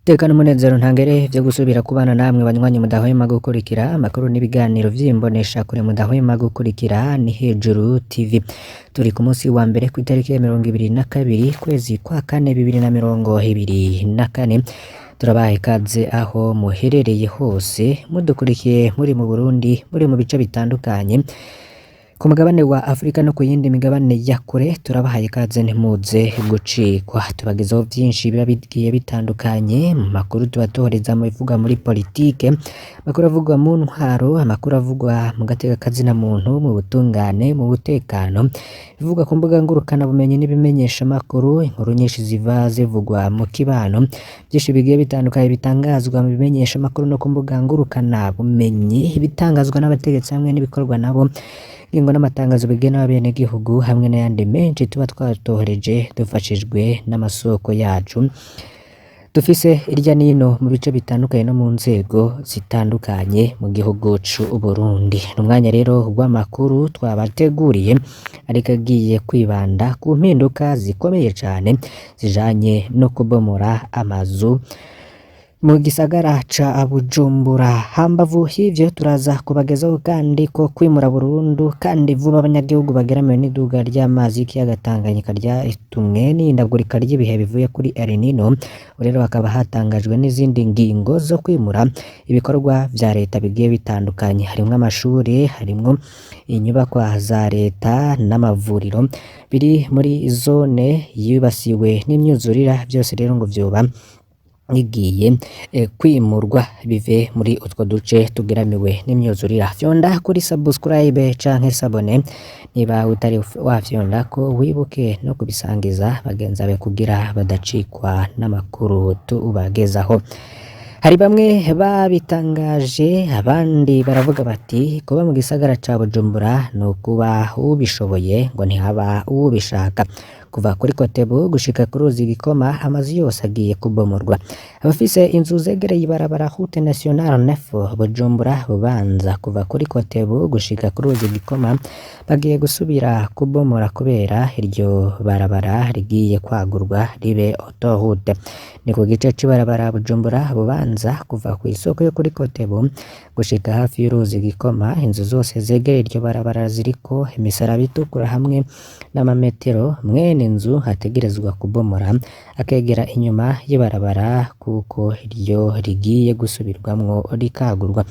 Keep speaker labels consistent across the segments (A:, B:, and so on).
A: Iteka n'umunezero ntangere vyo gusubira kubana namwe banywanyi mudahwema gukurikira amakuru n'ibiganiro vy'imboneshakure mudahwema gukurikira ni Hejuru TV. Turi ku munsi wa mbere kw'itariki ya 22 kwezi kwa kane 2024. Turabaha ikaze aho muherereye hose mudukurikiye muri mu Burundi, muri mu bice bitandukanye ku mugabane wa Afrika no ku yindi migabane ya kure. Turabahaye ikaze, ntimuze gucikwa. Tubagezaho vyinshi biba bigiye bitandukanye mu makuru tuba tuhoreza mu bivugwa muri politike, amakuru avugwa mu ntwaro, amakuru avugwa mu gateka kazina muntu, mu butungane, mu butekano, bivugwa ku mbuga ngurukana bumenyi n'ibimenyesha makuru, inkuru nyinshi ziva zivugwa mu kibano, vyinshi bigiye bitandukanye bitangazwa mu bimenyesha makuru no ku mbuga ngurukana bumenyi, ibitangazwa n'abategetsi hamwe n'ibikorwa nabo, ingingo n'amatangazo bigenewe abenegihugu hamwe n'ayandi menshi tuba twatohoreje dufashijwe n'amasoko yacu dufise irya nino mu bice bitandukanye no mu nzego zitandukanye mu gihugu c'u Burundi. Ni umwanya rero w'amakuru twabateguriye, ariko agiye kwibanda ku mpinduka zikomeye cane zijanye no kubomora amazu mu gisagara ca Bujumbura. Hambavu y'ivyo, turaza kubagezaho kandi ko kwimura burundu kandi vuba abanyagihugu bageramiwe n'iduga ry'amazi y'ikiyaga Tanganyika ryatumwe n'ihindagurika ry'ibihe bivuye kuri El Nino. Rero hakaba hatangajwe n'izindi ngingo zo kwimura ibikorwa vya leta bigiye bitandukanye, harimwo amashuri, harimwo inyubakwa za leta n'amavuriro biri muri zone yibasiwe n'imyuzurira. Vyose rero ngo vyoba bigiye kwimurwa bive muri utwo duce tugeramiwe n'imyuzurira. Fyonda kuri subscribe canke s'abonner niba utari wafyonda ko, wibuke no kubisangiza bagenzi bawe kugira badacikwa n'amakuru tubagezaho. Hari bamwe babitangaje, abandi baravuga bati kuba mu gisagara ca Bujumbura ni ukuba ubishoboye, ngo ntihaba uwubishaka. Kuva kuri Kotebu gushika ku ruzi Gikoma, amazu yose agiye kubomorwa. Abafise inzu zegereye ibarabara Route Nationale 9 Bujumbura Bubanza, kuva kuri Kotebu gushika ku ruzi Gikoma, bagiye gusubira kubomora kubera iryo barabara rigiye kwagurwa ribe autoroute. Ni ku gice c'ibarabara Bujumbura Bubanza, kuva kw'isoko yo kuri Kotebu gushika hafi y'uruzi Gikoma. Inzu zose zegereye iryo barabara ziriko imisaraba itukura hamwe n'amametero mwene inzu ategerezwa kubomora akegera inyuma y'ibarabara, kuko iryo rigiye gusubirwamwo rikagurwa.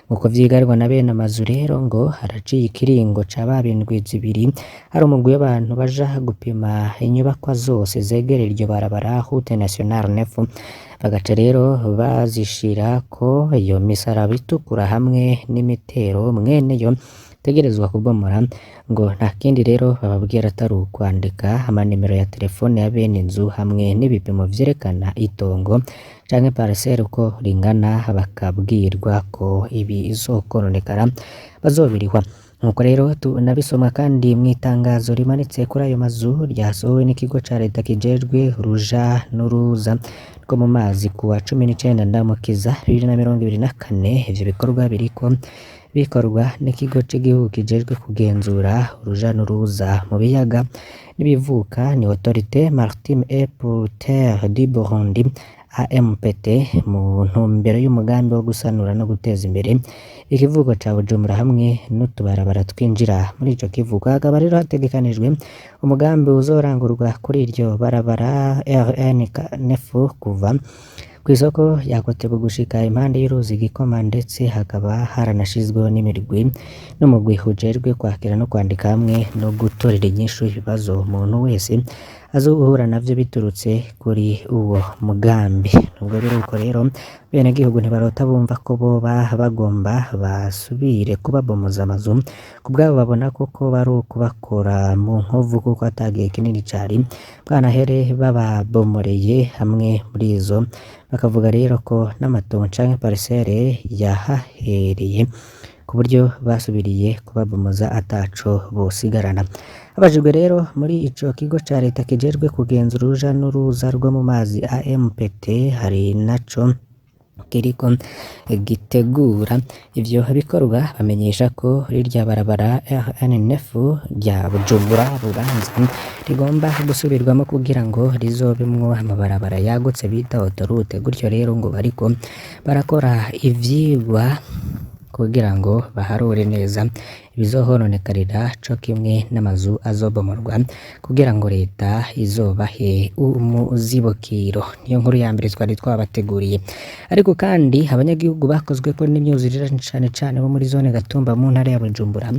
A: Nkuko vyiganwa na bene amazu rero, ngo haraciye ikiringo ca indwi 2 hari umugwi w'abantu baja gupima inyubakwa zose zegereye iryo barabara Route Nationale 9, bagaca rero bazishirako iyo misaraba itukura hamwe n'imetero mwene yo tegerezwa kubomora. Ngo nta kindi rero bababwira atari ukwandika amanimero ya telefone ya bene inzu hamwe n'ibipimo vyerekana itongo canke parcelle uko ringana, bakabwirwa ko ibizokononekara bazobirihwa. Nkuko rero tunabisoma kandi mw'itangazo rimanitse kuri ayo mazu ryasohowe n'ikigo ca leta kijejwe uruja n'uruza rwo mu mazi kuwa 19 Ndamukiza 2024, ivyo bikorwa biriko bikorwa n'ikigo c'igihugu kijejwe kugenzura uruja n'uruza mu biyaga n'ibivuka, ni Autorité Maritime et Portuaire du Burundi, AMPT, mu ntumbero y'umugambi wo gusanura no guteza imbere ikivuko ca Bujumbura hamwe n'utubarabara twinjira muri ico kivuko. Hakaba rero hategekanijwe umugambi uzorangurwa kuri iryo barabara RN 9 kuva kw'isoko ya Kotebu gushika impande y'uruzi Gikoma, ndetse hakaba haranashizweho n'imirwi n'umugwi ujejwe kwakira no kwandika hamwe no gutorera inyishu ibibazo umuntu wese azohura navyo biturutse kuri uwo mugambi. Nubwo biruko rero, benegihugu ntibarota bumva ko boba bagomba basubire kubabomoza amazu. Kubwabo babona ko koba ari ukubakora mu nkovu, kuko ata gihe kinini cari bwanahere bababomoreye hamwe muri izo. Bakavuga rero ko n'amatongo canke parcelle yahahereye, ku buryo basubiriye kubabomoza ataco bosigarana. Abajijwe rero muri ico kigo ca leta kijejwe kugenzura uruja n'uruza rwo mu mazi, AMPT, hari naco Kiriko gitegura ivyo bikorwa. Bamenyesha ko rirya barabara RN9 rya Bujumbura Bubanza rigomba gusubirwamo kugira ngo rizobemwo amabarabara yagutse bita autoroute. Gutyo rero ngo bariko barakora ivyigwa kugira ngo baharure neza ibizohononekarira co kimwe n'amazu azobomorwa kugira ngo leta izobahe umuzibukiro. Niyo nkuru ya mbere twari twabateguriye. Ariko kandi abanyagihugu bakozweko n'imyuzurire, cane cane bo muri zone Gatumba mu ntara ya Bujumbura,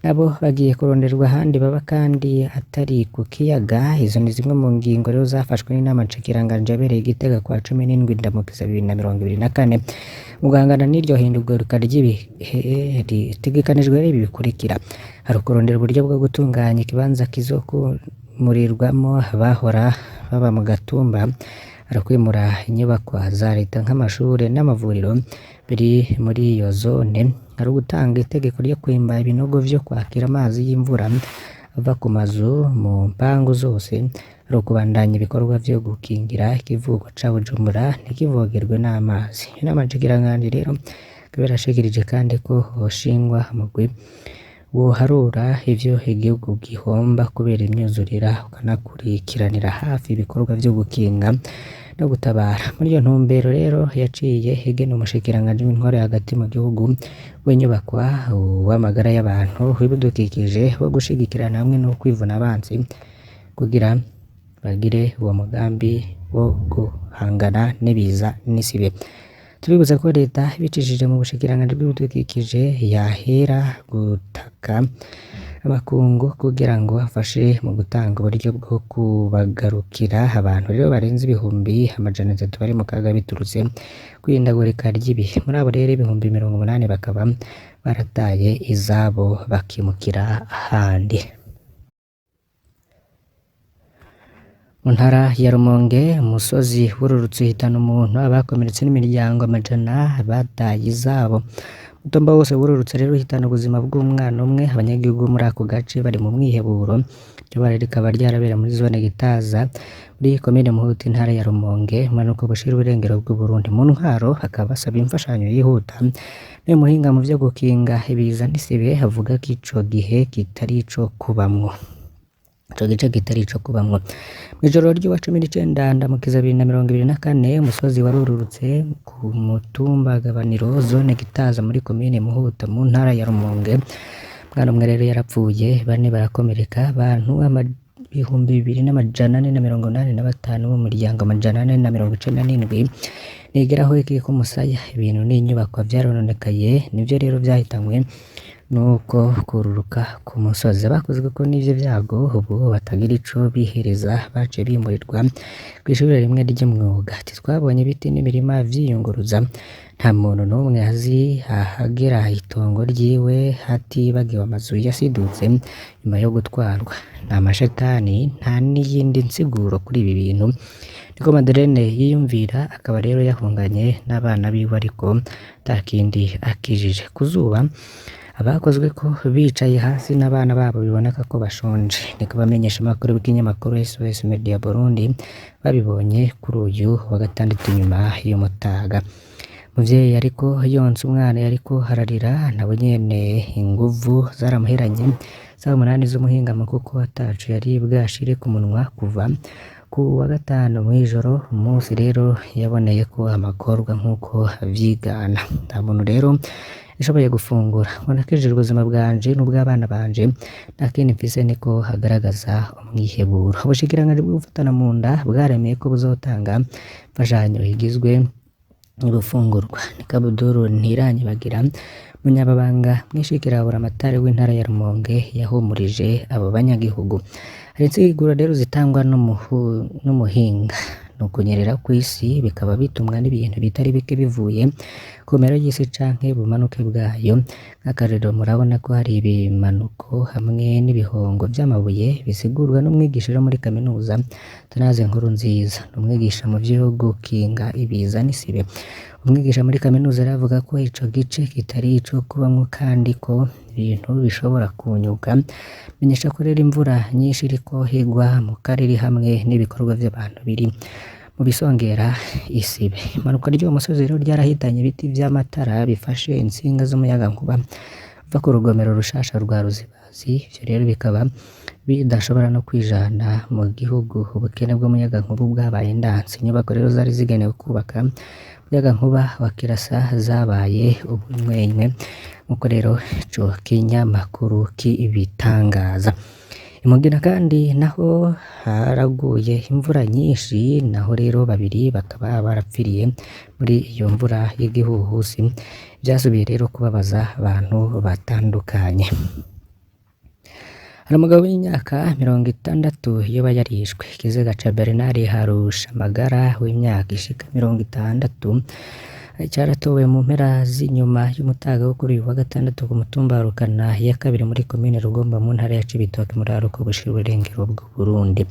A: nabo bagiye kuronderwa ahandi baba kandi atari ku kiyaga. Izo ni zimwe mu ngingo rero zafashwe n'inama nshikiranganji yabereye i Gitega kwa 17 Ndamukiza 2024 mu guhangana n'iryo hindagurika ry'ibihe. Ritegekanijwe rero ibi bikurikira: hari ukurondera uburyo bwo gutunganya ikibanza kizokumurirwamo abahora baba mu Gatumba, hari ukwimura inyubakwa za leta nk'amashure n'amavuriro biri muri iyo zone, hari ugutanga itegeko ryo kwimba ibinogo vyo kwakira amazi y'imvura ava ku mazu mu mpangu zose, hari ukubandanya ibikorwa vyo gukingira ikivuko ca Bujumbura ntikivogerwe n'amazi. Inama nshikiranganji rero ikaba yarashikirije kandi ko hoshingwa umugwi woharura ivyo igihugu gihomba kubera imyuzurira, ukanakurikiranira hafi ibikorwa vyo gukinga no gutabara. Muri iyo ntumbero rero yaciye igena umushikiranganji w'intwaro hagati mu gihugu, w'inyubakwa, uw'amagara y'abantu, w'ibidukikije, wo gushigikirana hamwe no kwivuna abansi kugira bagire uwo mugambi wo guhangana n'ibiza n'isibe. Tubibutsa ko leta ibicishije mu bushikiranganji bw'ibidukikije yahera gutaka amakungu kugira ngo afashe mu gutanga uburyo bwo kubagarukira abantu rero barenze 300,000 bari mu kaga biturutse kw'ihindagurika ry'ibihe. Muri abo rero 80,000 bakaba barataye izabo bakimukira ahandi. Mu ntara ya Rumonge umusozi wururutse uhitana umuntu, abakomeretse n'imiryango amajana bataye izabo. Umutumba wose wururutse rero uhitana ubuzima bw'umwana umwe. Abanyagihugu bo muri ako gace bari mu mwiheburo. Iryo bara rikaba ryarabera muri zone Gitaza muri komine Muhuta, intara ya Rumonge, mumanuko bushira uburengero bw'Uburundi. Mu ntwaro bakaba basaba imfashanyo yihuta. N'uyu muhinga mu vyo gukinga ibiza n'isibe avuga ko ico gihe kitari ico kubamwo. Ico gice kitari ico kubamwo. Mw'ijoro ry'uwa 19 Ndamukiza 2024 umusozi warururutse ku mutumba Gabaniro, zone Gitaza, muri komine Muhuta, mu ntara ya Rumonge. Umwana umwe rero yarapfuye, bane barakomereka. Abantu 2485 bo mu miryango 497 nigeraho ikika umusaya. Ibintu n'inyubakwa vyarononekaye, nivyo rero vyahitanywe nuko kururuka ku musozi. Abakozweko n'ivyo vyago ubu batagira ico bihereza baciye bimurirwa kw'ishure rimwe ry'imyuga. Ati twabonye ibiti n'imirima vyiyunguruza, nta muntu n'umwe azi ahagera itongo ryiwe, hatibagiwe amazu yasidutse nyuma yo gutwarwa. Nta mashetani, nta n'iyindi nsiguro kuri ibi bintu, niko Madeleine yiyumvira. Akaba rero yahunganye n'abana biwe ariko atakindi akijije. Ku zuba abakozweko bicaye hasi n'abana babo biboneka ko bashonje, niko abamenyeshamakuru b'ikinyamakuru SOS Media Burundi babibonye kuri uyu wa gatandatu nyuma y'umutaga. Muvyeyi yariko yonsa umwana yariko ararira, nawe nyene inguvu zaramuheranye saha 8 z'umuhingamo kuko ataco yari bwashire ku munwa kuva ku wa gatanu mw'ijoro. Umunsi rero yaboneye ko amagorwa nk'uko avyigana. Nta muntu rero yashoboye gufungura. Ngo nakijije ubuzima bwanje n'ubw'abana banje, nta kindi mfise, niko agaragaza umwiheburo. Ubushikiranganji bwo gufatana mu nda bwaremeye ko buzotanga imfashanyo igizwe n'ibifungurwa. Niko Abdul Ntiranyibagira, umunyamabanga mwishikira-buramatari w'intara ya Rumonge, yahumurije abo banyagihugu. Hari insiguro rero zitangwa n'umuhinga. Ni ukunyerera kw'isi bikaba bitumwa n'ibintu bitari bike bivuye ku mpera y'isi canke ubumanuke bwayo. Nk'akarorero murabona ko hari ibimanuko hamwe n'ibihongo vy'amabuye, bisigurwa n'umwigisha wo muri kaminuza Tanaze Nkurunziza. Ni umwigisha mu vyo gukinga ibiza n'isibe. Umwigisha muri kaminuza aravuga ko ico gice kitari ico kubamwo kandi ko ibintu bishobora kunyuka. Menyesha ko rero imvura nyinshi iriko igwa mu karere hamwe n'ibikorwa vy'abantu biri Mu bisongera isibe. Imanuka ry'uwo musozi rero ryarahitanye ibiti vy'amatara bifashe intsinga z'umuyagankuba uva ku rugomero rushasha rwa Ruzibazi, ivyo rero bikaba bidashobora no kwijana mu gihugu. Ubukene bw'umuyagankuba bwabaye ndanse. Inyubako rero zari zigenewe kubaka umuyagankuba wa Kirasa zabaye ubunywenywe, nkuko rero ico kinyamakuru kibitangaza. I Mugina kandi naho haraguye imvura nyinshi, naho rero babiri bakaba barapfiriye muri iyo mvura y'igihuhusi, vyasubiye rero kubabaza abantu batandukanye. Hari umugabo w'imyaka 60 yoba yarishwe. Ikiziga ca Bernard Harushamagara w'imyaka ishika 60 caratowe mu mpera z'inyuma y'umutaga wo kuri uyu wa gatandatu ku mutumba wa Rukana ya kabiri muri komine Rugombo mu ntara ya Cibitoke muri Aruko bushira uburengero bw'Uburundi.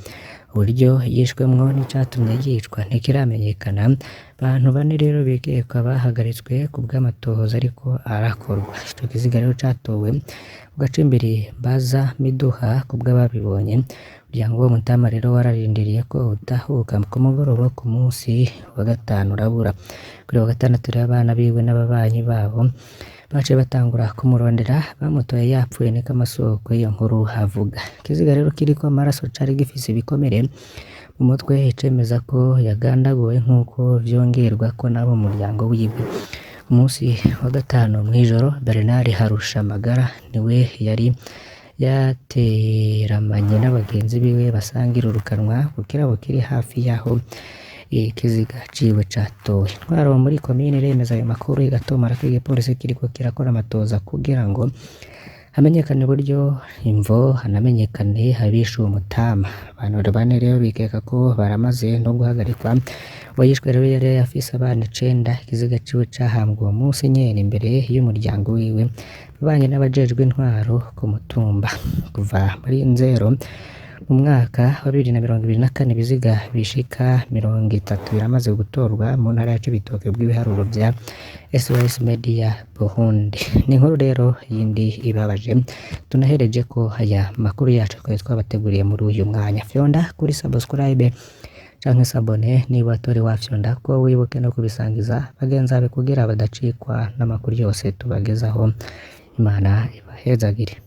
A: Uburyo yishwemwo n'icatumye yicwa ntikiramenyekana. Abantu bane rero bikekwa bahagaritswe ku bw'amatohoza ariko arakorwa. Ico kiziga rero catowe ku gacimbiri Mbaza Miduha ku bw'ababibonye. Umuryango w'uwo mutama rero wararindiriye ko utahuka ku mugoroba wo ku munsi wa gatanu urabura. Kuri uwo wa gatandatu rero abana biwe n'ababanyi babo baciye batangura kumurondera, bamutoye yapfuye, niko amasoko y'iyo nkuru avuga. Ikiziga rero kiriko amaraso cari gifise ibikomere mu mutwe, icemeza ko yagandaguwe nk'uko vyongerwako n'abo mu muryango wiwe. Ku munsi wa gatanu mw'ijoro, Bernard Harushamagara niwe yari yateramanye n'abagenzi biwe basangira urukanwa ku kirabo kiri hafi y'aho ikiziga ciwe catowe. Intwaro muri komine iremeza ayo makuru, igatomora ko igipolisi kiriko kirakora amatohoza kugira ngo hamenyekane uburyo imvo, hanamenyekane abishe uwo mutama. Abantu bane rero bikeka ko baramaze no guhagarikwa. Uwo yishwe rero yari afise abana 9. Ikiziga ciwe cahambwe uwo munsi nyene imbere y'umuryango wiwe, babanye n'abajejwe intwaro ku mutumba. Kuva muri Nzero mu mwaka wa 2024, ibiziga bishika 30 biramaze gutorwa mu ntara ya Cibitoke bw'ibiharuro vya SOS Media Burundi. Ni inkuru rero yindi ibabaje, tunahereje ko aya makuru yacu twari twabateguriye muri uyu mwanya. Fyonda kuri subscribe canke s'abonner niba utari wafyonda ko, wibuke no kubisangiza bagenzi bawe kugira badacikwa n'amakuru yose tubagezaho. Imana ibahezagire.